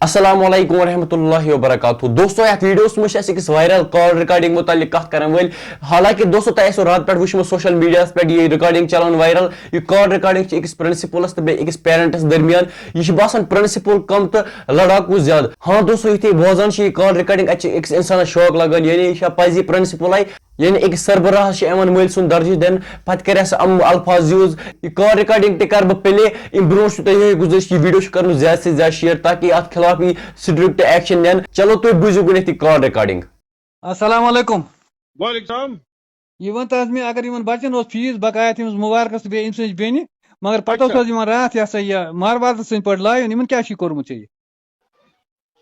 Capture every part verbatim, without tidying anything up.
السلام علیکم ورحمۃ اللہ وبرکاتہ۔ دوستو، یتھ ویڈیوس منٛز چھِ أسۍ أکِس وائرل کال ریکارڈنگ متعلق کتھ کرن وٲلۍ۔ حالانکہ دوستو، تۄہہِ آسیو راتہٕ پٮ۪ٹھ وٕچھمُت سوشل میڈیاہس پٮ۪ٹھ یہِ ریکارڈنگ چلان وائرل۔ یہِ کال ریکارڈنگ چھِ أکِس پرنسپلس تہٕ بیٚیہِ أکِس پیرنٹس درمیان۔ یہِ چھِ باسان پرنسپل کم تہٕ لڑاکو زیادٕ۔ ہاں دوستو، یُتھُے بوزان چھِ یہِ کال ریکارڈنگ، اتہِ چھِ أکِس انسانس شوق لگان، یعنی یہِ چھا پزی پرنسپلے؟ یعنی أکِس سربراہس چھِ یِوان مٲلۍ سُنٛد درجہٕ دِنہٕ، پتہٕ کرِ سا یِم الفاظ یوٗز۔ یہِ کال ریکارڈنگ تہِ کرٕ بہٕ پلے۔ امہِ برونٛٹھ چھُ تۄہہِ یِہوٚے گُزٲرِش، یہِ ویڈیو چھُ کرُن زیادٕ سے زیادٕ شیئر، تاکہِ اتھ خلاف یی سٹرکٹ ایکشن نِنہٕ۔ چلو، تُہۍ بوٗزِو گۄڈٕنیتھ یہِ کال ریکارڈنگ۔ السلام علیکم۔ وعلیکم السلام۔ یہِ ؤنۍ تو حظ مےٚ، اگر یِمن بچن اوس فیس بقایا تٔمِس مُبارکس تہٕ بیٚیہِ أمۍ سٕنٛزِ بیٚنہِ، مگر پتہٕ اوس اچھا۔ حظ یِمن راتھ یہِ ہسا یہِ مارواردس سٕنٛدۍ پٲٹھۍ لایُن، یِمن کیٛاہ چھُے کوٚرمُت ژےٚ یہِ؟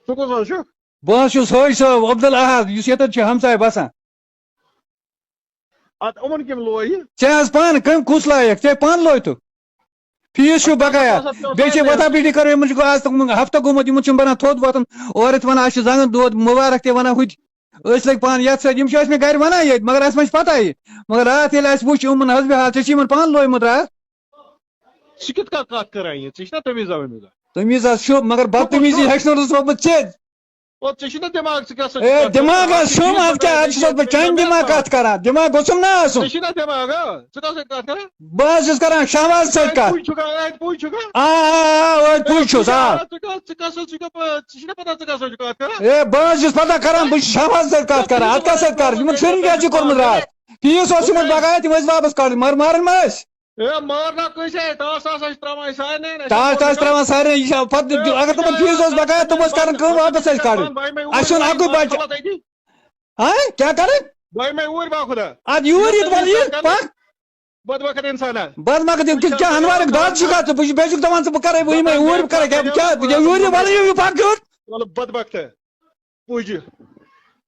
ژٕ کُس حظ چھُکھ؟ بہٕ حظ چھُس حٲج صٲب عبدالاحد، یُس ییٚتٮ۪تھ چھُ ہمساے بسان۔ ادٕ یِمن کٔمۍ لوگ یہِ؟ ژےٚ حظ پانہٕ، کٔمۍ، کُس لایق؟ ژےٚ پانہٕ لوگتُکھ؟ فیس چھُ بقایا۔ اَتھ کیٛاہ اوس بیٚیہِ چھِ اَتھ وۄتھا بیٖٹھِی کرو، یِمن چھُ آز تِمن ہفتہٕ گوٚمُت، یِمن چھُنہٕ بنان تھوٚد وۄتھُن۔ اورٕ یِتھ ونان، اَسہِ چھُ زنٛگن دود، مُبارک تہِ ونان ہُتہِ۔ أسۍ لٔگۍ پانہٕ یتھ سۭتۍ، یِم چھِ ٲسۍ مےٚ گرِ ونان ییٚتہِ، مگر اَسہِ ما چھِ پتہ یہِ۔ مگر راتھ ییٚلہِ اَسہِ وُچھ یِمن حسبِ حال، ژےٚ چھِ یِمن پانہٕ لویمُت راتھ۔ ژٕ کِتھ کٔنۍ کتھ کران یہِ؟ ژےٚ چھِ نا تمیٖزا ومیٖزا؟ تمیٖز حظ چھُ، مگر بدتمیٖزی ہیٚچھنٲوٕس بہٕ ژےٚ۔ او، ژےٚ چھُنہ دٮ۪ماغ، ژٕ کیٛاہ سا چھُکھ اے، کتھ کران؟ دٮ۪ماغ حظ چھُم، اَدٕ کیٛاہ، اَدٕ چھُس حظ بہٕ چانہِ دٮ۪ماغ کتھ کران؟ دٮ۪ماغ گوٚژھُم نہ آسُن۔ ژےٚ چھُے نہ دٮ۪ماغ، آ؟ ژٕ کتھ سۭتۍ کتھ کران؟ بہٕ حظ چھُس کران شہباز سۭتۍ اے، کتھ۔ پُج چھُکھا؟ اے، پُج چھُکھا؟ آ، آ، آ، أتھۍ پُج چھُس، آ۔ ژٕ کتھ، ژٕ کتھ سۭتۍ چھُکھ، ژٕ چھُنہ پتہ ژٕ کتھ سۭتۍ چھُکھ کتھ کران؟ اے، بہٕ حظ چھُس پتہ کران، بہٕ چھُس شہباز سۭتۍ کتھ کران، اَتھ کتھ سۭتۍ کرٕ؟ یِمن شُرٮ۪ن کیٛاہ چھُ کوٚرمُت راتھ؟ فیس اوس یِمن بقایا، تِم ٲسۍ واپس کڑٕنۍ، مگر مارٕنۍ ما ٲسۍ؟ اے، مار نہ کٲنٛسہِ، اے، ٹاس، ٹاس ٲسۍ ترٛاوان أسۍ سارنٕے، اَسہِ ٹاس، ٹاس ترٛاوان سارنٕے، یہِ چھا پتہٕ اے، اگر تِمن فیس اوس بقایا، تِم ٲسۍ کران کٲم، واپس ٲسۍ کڑٕنۍ۔ اَسہِ چھُنہٕ اکُے بچہِ۔ ہاں، کیٛاہ کرٕنۍ؟ بہٕ یِمے اوٗرۍ با خۄدا۔ اَدٕ یوٗرۍ یِتھ وَلہٕ یہِ، پَکھ۔ بدبخت اِنسانا۔ بد مگر تِم کِتھ کیٛاہ اَنوارٕکۍ دۄد چھُکھا ژٕ؟ بہٕ چھُس، بیٚیہِ چھُکھ دَپان ژٕ بہٕ کَرَے، بہٕ یِمَے اوٗرۍ، بہٕ کَرَے کیٛاہ، بہٕ کیٛاہ، بہٕ کیٛاہ یوٗرۍ وَلہٕ یہِ پَکھ یوٗرۍ۔ وَلہٕ بدبخت۔ پُج۔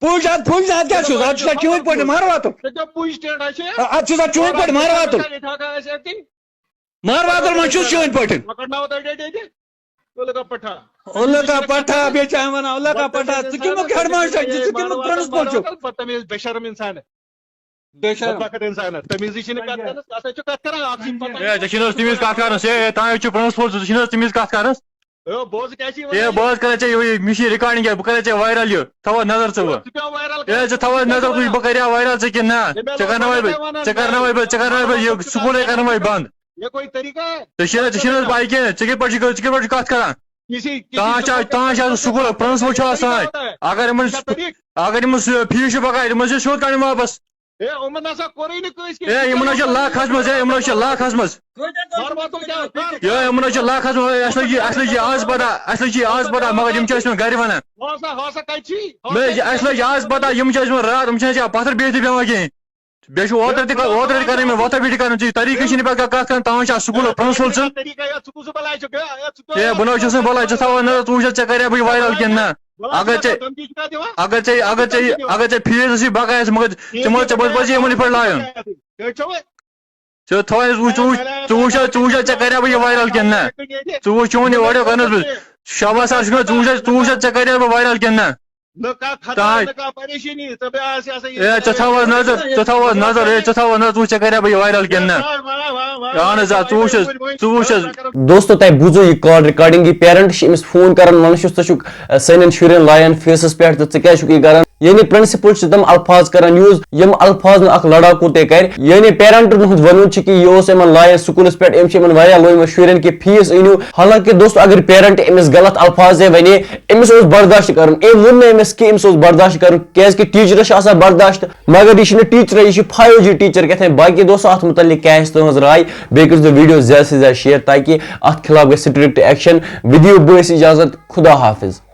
پُج اَتھ، پُج اَتھ کیٛاہ چھُس؟ اَتھ چھُ سا چٲنۍ پٲٹھۍ مَرواتُن۔ ژےٚ کیٛاہ پُج ٹینٛٹ آسہِ؟ اَتھ چھُ سا چٲنۍ پٲٹھۍ مَرواتُن۔ ییٚتہِ ہاکا آسہِ اَتہِ۔ مَرواتُن منٛز چھُس چٲنۍ پٲٹھۍ۔ مگر ناو تۄہہِ ڈیڈی تہِ۔ اُلگا پٹھا۔ اُلگا پٹھا، بیٚیہِ چھِ اَمہِ وَنان اُلگا پٹھا۔ ژٕ کَمیُک ہیڈ ماسٹر چھُکھ؟ ژٕ کَمیُک پرنسپل چھُکھ؟ بدتمیٖز، بےشرم اِنسان۔ بےشرم۔ بدبخت اِنسان۔ تمیٖزٕے چھِنہٕ کَتھ کَران، کَتھ چھُ کَتھ کَران، اَکھ چھِ پَتہ۔ اے، ژےٚ چھِنہٕ حظ تٔمِس کَتھ کَران؟ ہے، ہے، تام چھُ پرنسپل، ژٕ چھِنہٕ حظ تٔمِس کَتھ کَران؟ ہے، بوز کیٛاہ چھِ یہِ ہے، وَنان؟ بہٕ حظ کَرے ژےٚ یہِ، یہِ، مےٚ چھِ یہِ ریکارڈنگ، بہٕ کَرے ژےٚ وایرل یہِ۔ تھاوَتھ نظر ژٕ وۄنۍ۔ ژٕ کیٛاہ وایرل ہے، کَران؟ ژٕ تھاوَتھ نظر، ژٕ وٕچھ بہٕ کَرٕ یا وایرل ژےٚ کِنہٕ نہ۔ ہے، مےٚ ژےٚ لوگ کَرناوَے بہٕ، پَتہ وَنان، ژےٚ کَرناوَے بہٕ، ژےٚ کَرناوَے بہٕ، یہِ سکوٗلَے کَرناوَے بنٛد۔ یہ کوئی طریقہ ہے؟ ژےٚ چھےٚ، ژےٚ چھےٚ نہٕ حظ پَے کینٛہہ، ژےٚ کِتھ پٲٹھۍ چھِ، ژٕ کِتھ پٲٹھۍ چھِ کَتھ کَران؟ کسی، کسی تانۍ چھا، تانۍ چھا سکوٗل پرنسپل چھُ آسان؟ اگر یِمَن، اگر یِمَن فیٖس چھُ بَکار، یِمَن چھِ سیوٚد کَڑٕنۍ واپَس۔ ہے، یِمَن نہ سا کوٚرُے نہٕ کٲنٛسہِ کینٛہہ۔ ہے، یِمَن حظ چھِ لاکھ کھَسمٕژ، ہے، یِمَن حظ چھِ لاکھ کھَسمٕژ۔ مَرواتُن کیٛاہ؟ کَر؟ ہے، یِمَن حظ چھِ لاکھ کھَسمٕژ، ہے، اَسہِ لٔج یہِ، اَسہِ لٔج یہِ آز پَتہ، اَسہِ لٔج یہِ آز پَتہ، مگر یِم چھِ اَسہِ وۄنۍ گَرِ وَنان۔ ہاسا، ہاسا کَتہِ چھی؟ مےٚ حظ چھِ، اَسہِ لٔج یہِ آز پَتہ، یِم چھِ اَسہِ وۄنۍ راتھ، یِم چھِنہٕ اَسہِ پَتھَر بِہِتھ تہِ بیٚہوان کِہیٖنۍ۔ بیٚیہِ چھُ اوترٕ تہِ، اوترٕ تہِ کَرٕنۍ مےٚ وۄتھا بیٚیہِ تہِ کَرٕنۍ ژےٚ، طریٖقہٕ چھِنہٕ پَتہٕ کَتھ کَرٕنۍ، تَوَے چھِ اَتھ سکوٗلَس پرنسپل ژٕ۔ طریٖقہ یا ژٕ کُس بَلاے چھُکھ؟ ہے، بہٕ نہ حظ چھُس نہٕ بَلاے، ژٕ تھاوَتھ نظر، ژٕ وٕچھ حظ، ژےٚ کَریا بہٕ یہِ وایرَل کِنہٕ نہ۔ اگر ژےٚ، اگر ژےٚ، اگر ژےٚ یہِ، اگر ژےٚ فیٖس آسی بَکار آسہِ، مگر ژٕ مہ، ژےٚ مہ حظ پَزِ یِمَن یِتھ پٲٹھۍ لایُن۔ ژٕ تھاو حظ، ژٕ وٕچھ، ژٕ وٕچھ حظ، ژٕ وٕچھ حظ، ژےٚ کَریا بہٕ یہِ وایرَل کِنہٕ نہ۔ ژٕ وٕچھ چون یہِ audio کَرنَس بہٕ۔ شاباش سَر، ژٕ وٕچھ حظ، ژٕ وٕچھ حظ، ژےٚ کَریا بہٕ وایرَل کِنہٕ نہ۔ نہ کانٛہہ خطرٕ، تاے۔ نہ کانٛہہ پریشٲنی، ژٕ بیٚیہِ آسہِ آسان یہِ۔ اے، ژٕ تھاو حظ نظر، ژٕ تھاو حظ نظر، اے، ژٕ تھاو حظ نظر، ژٕ وٕچھ ژےٚ کَریا بہٕ یہِ وایرَل کِنہٕ نہ۔ واہ، واہ، واہ، واہ۔ اہن حظ، آ، ژٕ وٕچھ حظ، ژٕ وٕچھ حظ۔ دوستو، تۄہہِ بوٗزو یہِ کال ریکارڈنگ، یہِ پیرنٹ چھِ أمِس فون کران، ونان چھُس، ژٕ چھُکھ، آ، سانٮ۪ن شُرٮ۪ن لایان فیسس پٮ۪ٹھ تہٕ ژٕ کیازِ چھُکھ یہِ کران؟ یعنی پرنسپل چھِ تِم الفاظ کران یوٗز، یِم الفاظ نہٕ اکھ لڑاکو تہِ کرِ۔ یعنی پیرنٹن ہُنٛد ونُن چھُ کہِ یہِ اوس یِمن لایان سکوٗلس پٮ۪ٹھ، أمۍ چھِ یِمن واریاہ لویمٕتۍ شُرٮ۪ن کہِ فیس أنِو۔ حالانکہ دوستو، اگر پیرنٹ أمِس غلط الفاظ تہِ ونے، أمِس اوس برداشت کرُن۔ أمۍ ووٚن نہٕ أمِس کہِ أمِس اوس برداشت کرُن، کیازِ کہِ ٹیچرس چھُ آسان برداشت۔ مگر یہِ چھُنہٕ ٹیچرے، یہِ چھُ فایو جی ٹیچر کیٛاہ تام۔ باقی دوستو، اتھ متعلق کیٛاہ آسہِ تُہنٛز راے؟ بیٚیہِ کٔرۍزیو ویڈیو زیادٕ سے زیادٕ شیئر، تاکہِ اتھ خلاف گژھِ سٹرکٹ ایکشن۔ وِدیو بہٕ ٲسۍ اجازت، خدا حافظ۔